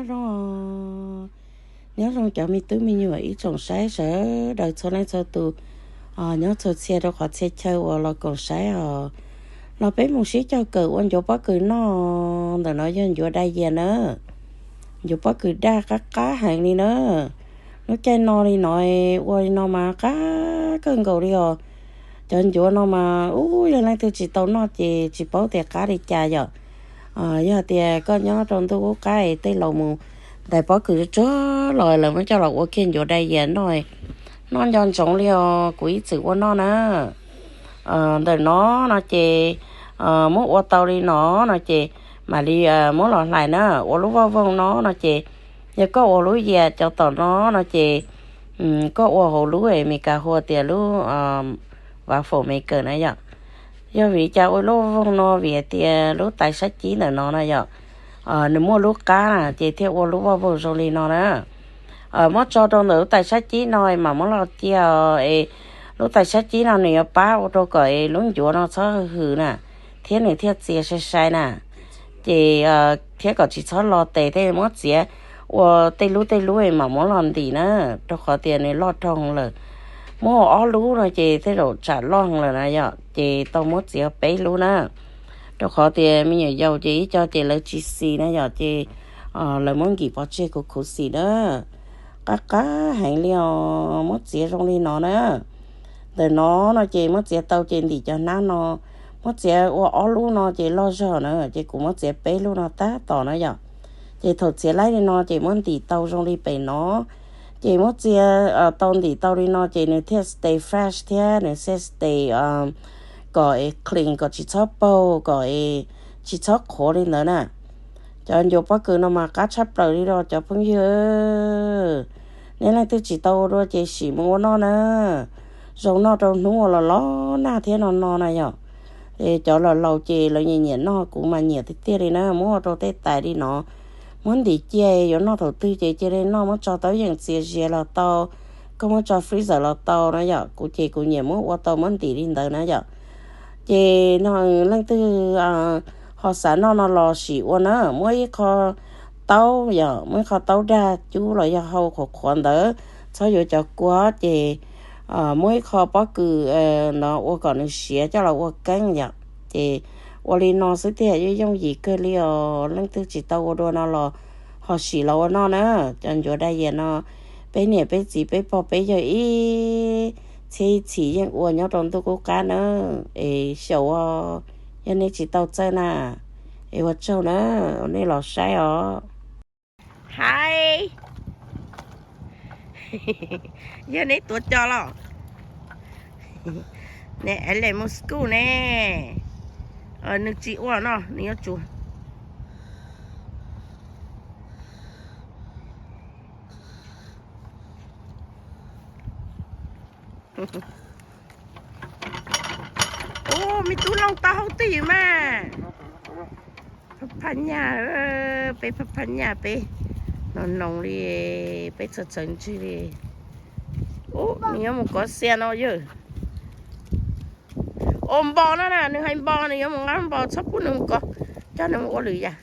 Nyob zoo, nyob zoo cov me tub me nyuam ib tsoom saib sawv daws txhua leej txhua tus, nyob txhua txhia rau qhov txhia chaw uas los koom saib os. Los peb mus sib cog kawm ua ncuav pob kws noj. Ntawm no yog ncuav daj yias na. Ncuav pob kws daj qab qab heev li na. Lub caij no li no, ua li no mas qab kawg nkaus li os. Cov ncuav no mas ub, yog leej twg tsis tau noj ces tsis paub tias qab li cas yom. Yog tias koj nyob rau ntuj qub qab es tej laus mus ntais pob kws tsuag los lawv muab coj los ua kiag ncuav daj yias noj, noj nco ntsoov li os, kuv ib txwm ua noj na. Ntawm no no ces muab ua tau li no no ces mam li muab los hlais na, ua lub voj voog no no ces yog koj ua lub yias cov tom no no ces koj ua hauv lub Amelikas hu tias lub waffle maker na yom. Yog vim li cas ua lub voog no, vim tias lub tais sab cib ntawm no na yom, nws muaj lub qab na ces thiaj ua lub voj voog zoo li no na. Muab tso rau ntawm lub tais sab cib no mam muab los cia es lub tais sab cib no nws yuav pab ua rau kom es lub ncuav no txhob hwm na, thiab nws thiaj txias sai sai na. Ces thiab kom tsis txhob lo tes tej, muab txiav ua tej lub tej lub mam muab los ntim na, rau qhov tias nws loj dhau lawm. Muab ua ob lub no ces tej zaum tsam loj lawm na yom, ces tau muab txiav peb lub na. Rau qhov tias me nyuam yaus ces ib co ces lawv tsis xis na yom, ces lawv muab nkim pov tseg khuv khuv xim na. Qab qab heev li os, muab txiav zoo li no na. Ntawm no no ces muab txiav tau ces ntim cov hnab no, muab txiav ua ob lub no ces loj zog na, ces kuv muab txiav peb lub no tab tom na yom. Ces thaum txiav laib li no ces muab ntim tau zoo li pem no. Ces muab txiav tau ntim tau li no ces nws thiaj stay fresh thiab nws thiaj stay kom es clean, kom tsis txhob paug, kom es tsis txhob qhuav li ntawd na. Cov ncuav pob kws no mas qab tshaj plaws li os cov phooj ywg. Nej leej twg tsis tau ua dua ces sim mus ua noj na. Zoo noj rau hnub uas los los nag thiab no no na yom. Es cov laus laus ces lawv nyiam nyiam noj, kuv mas nyiam tiag tiag li na. Muab ua rau tej tais li no, muab ntim cia yuav noj thaum twg ces cia li noj, muab tso tau yeem txias zias los tau, koj muab tso freezer los tau na yom. Kuv ces kuv nyiam muab ua tau muab ntim li ntawd na yom. Ces no leej twg ho xav noj no los sim ua na, muab ib qho taub yom, muab ib qho taub dag cub los yog hau qhuav qhuav ntawd, txhob yuav cov kua ces muab ib qho pob kws no ua kom nws siav coj los ua keeb yom. Ces ua li no xwb tiag, yooj yooj yim kawg li os. Leej twg tsis tau ua dua no los ho sim los ua noj na. Cov ncuav daj yias no peb niam peb txiv peb pog peb yawg ib txhiab ib txhis yeej ua nyob rau ntuj qub qab na. Es xyaum os, yog nej tsis tau txawj na, es ua tsaug na, nej los saib os. Hais, yog neb tuav cos los? Ne, es le mus school ne. Nws tsis ua no, nws yuav tsuas. Ub, me tub Looj tau hauj twg ywm mas. Phab phab nyaj, peb phab phab nyaj peb no noog li, peb txhawv txhawv ntswg li. Ub, nws yuav mus kov xia no yawg. Ua npo no na, nws hais npo, nws yuav mus nqa npo, txhob pub nws mus kov, coj nws mus ua lwm yam.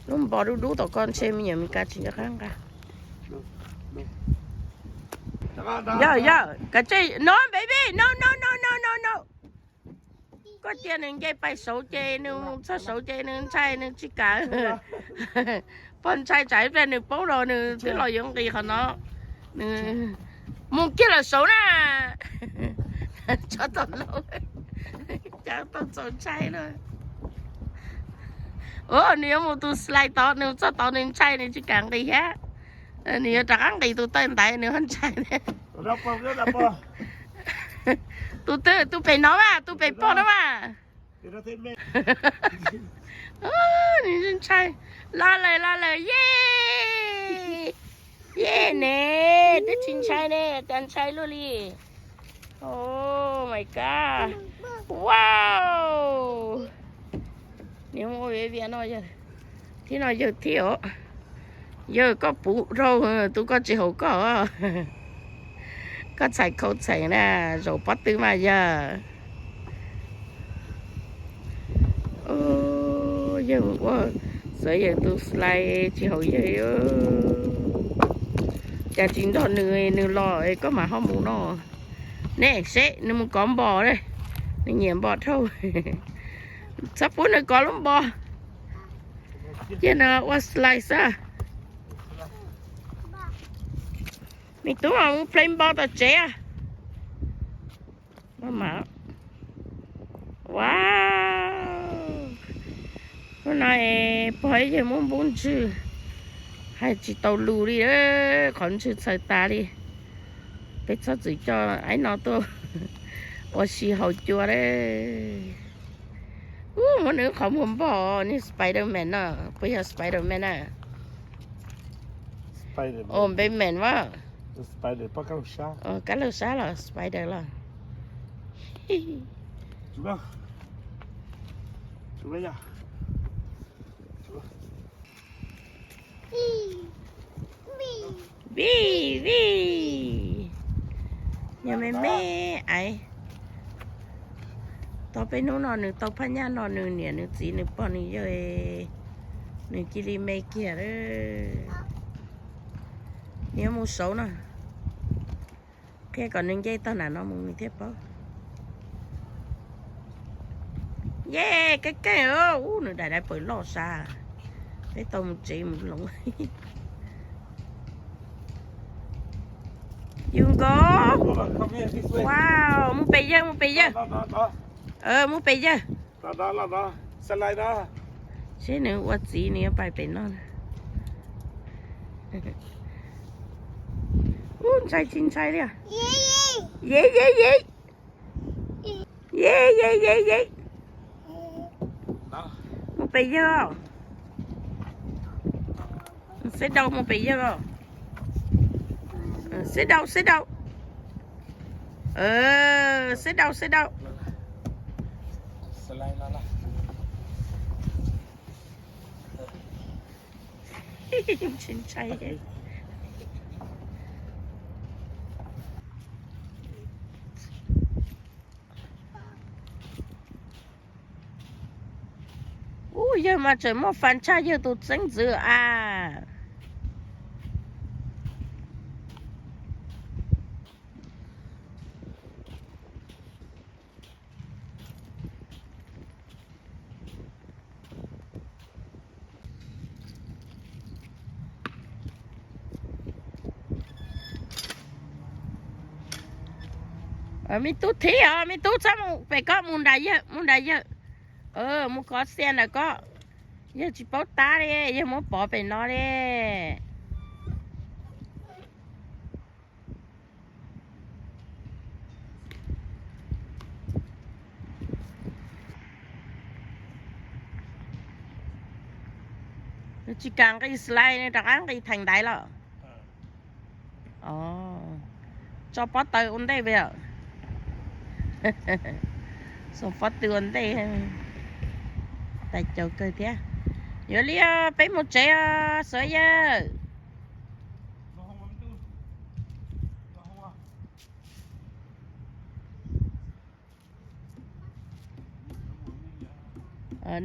Lub npo dub dub tom koj ntshe me nyuam Meskas tsis nco qab nqa. Yog, yog, kav tsij, no baby, no, no, no, no, no, no. Koj cia nws nce pais saud ces nws mus txog saud ces nws ntshai nws tsis kam. Pog ntshai tsam ib pliag nws paub los nws twb los yuav nqis qhov no. Nws mus kiag lawm saud na. Tso tom no, cas tau txaus ntshai na. Nws yuav mus tus slide tod, nws txog tod nws ntshai nws tsis kam nqis thiab. Nws yuav rov qab nqis tus tawj ntaiv nws ho ntshai. Tus twg? Tus pem no mas, tus pem pog no mas. Nws ntshai. Los lawm, los lawm, ye, ye ne, twb tsis ntshai ne, cas ntshai luaj li. Oh my God. Wow. Nws ua viav vias no yawg, thib no yawg thib os. Yawg koj puv rau, tus koj tsis haum koj. Koj txhais khau txheem na, zaum pob tw mas yawg. Yawg ua Xav yawg tus slide tsis haum yawg. Cas tsis nrog nws, nws los koj mam ho mus no. Nej seb nws mus kov npos, nws nyiam npos dhau. Txhob pub nws kov lub npos. Cia nws ua slide xwb. Me tub mus play npos tom tsev. Wow, hnub no es pog ib yawg muab npub ntswg, hais tsis tau lus li, qhov ntswg txhaws tas li. Peb txhob txwm coj aib no tuaj ua si haus cua li. Ub, muab nws qhov muag npog, nws Spiderman no, puas yog Spiderman na? Os, npe man mas. Kab laug sab los spider los. Vij, vij, yog me me aiv. Tau peb hnub no nws tau phaj nyaj no nws niam nws txiv nws pog nws yawg, nws cia li me kiag. Nws yuav mus saud no. Qhia kom nws nce tag nram no mus nws thiaj paub. Ye, keej keej, ub, nws daim daim paws loj sas. Peb tau mus tsev mus hloov. Yus nkaus. Wow, mus pem yawg, mus pem yawg. Mus pem yawg. Seb nws ua txiv nws yuav pais pem no. Ub, ntshai tsis ntshai li. Ye, ye, ye. Ye, ye, ye, ye. Mus pem yawg. Seb daus, mus pem yawg. Seb daus, seb daus. Seb daus, seb daus. Tsis ntshai. Ub, yawg mas tseem muaj fam tshaj yawg tus xeeb ntxwv a. Me tub thib os, me tub txhob mus pem ko, mus nram yawg, mus nram yawg. Mus kov xia nram ko. Yawg tsis paub tab li, yawg muab pov pem no li. Nws tsis kam nqis slide, nws rov qab nqis theem ntaiv los. Tso pob taws ua ntej pem. Tso pob taws ua ntej. Tais caus kawg thiab. Yuav li os, peb mus tsev os Xuav yawg.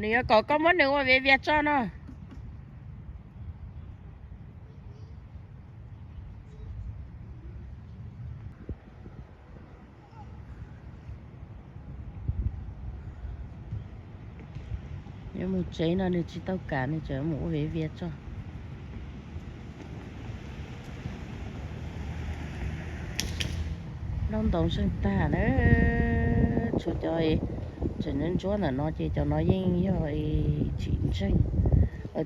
Nws yuav kom koj muab nws ua viav vias tso no. Yuav mus tsev no nws tsis tau kam, nws tseem mus ua viav vias tso. Nplooj ntoo zeeg tag na, tshuav cov tseem ntsuab ntsuab ntawm no ces cov no yeej yog tsis zeeg,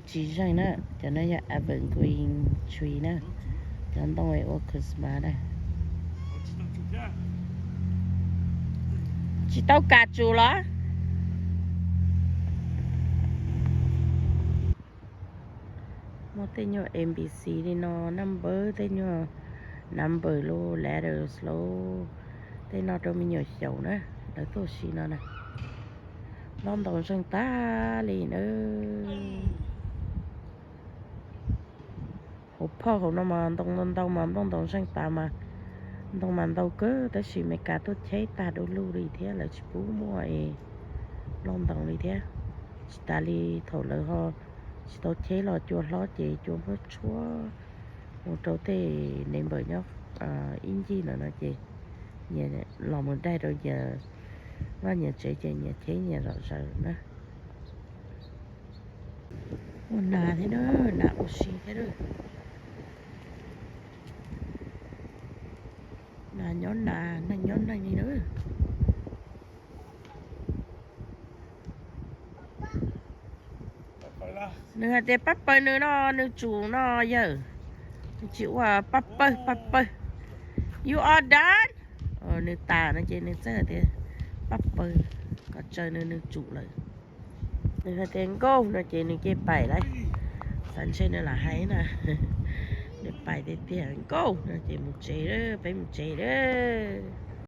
tsis zeeg na. Cov no yog evergreen tree na, cov ntoo ua Christmas na. Tsis tau kam tsum los? Muaj tej nyuag A B C li no, number, tej nyuag number los letters los, tej no rau me nyuam xyaum na, lawv tuaj ua si no na. Nplooj ntoo zeeg tag li na. Hauv phauj hauv no mas ntoo ntau ntau mas nplooj ntoo zeeg tas mas, ntoo mas ntau kawg tab sis Meskas tuaj cheb tag du lug li thiab lawv tsis pub muaj nplooj ntoo li thiab. Tsis tas li thaum lawv ho tsis tau cheb los cua hlob ces cua muab tshuab mus rau tej neighbor nyob ib ncig no no ces nyias los mus daig rau nyias vaj nyias tsev ces nyias cheb nyias zom zaws na. Muaj nas thiab na, nas ua si thiab na. Nas nyob nas, neeg nyob neeg li na. Nws hais tias pab pawg nws no, nws tsum no yawg. Nws tsis ua pab pawg, pab pawg. You are done. Nws tas no ces nws txawj hais tias pab pawg, kom tsaws nws, nws tsum lawm. Nws hais tias nkauj no ces nws cia pais lawm. Xav ntshe nws lam hais na. Nws pais tiag tiag, nkauj no ces mus tsev lawm, peb mus tsev lawm.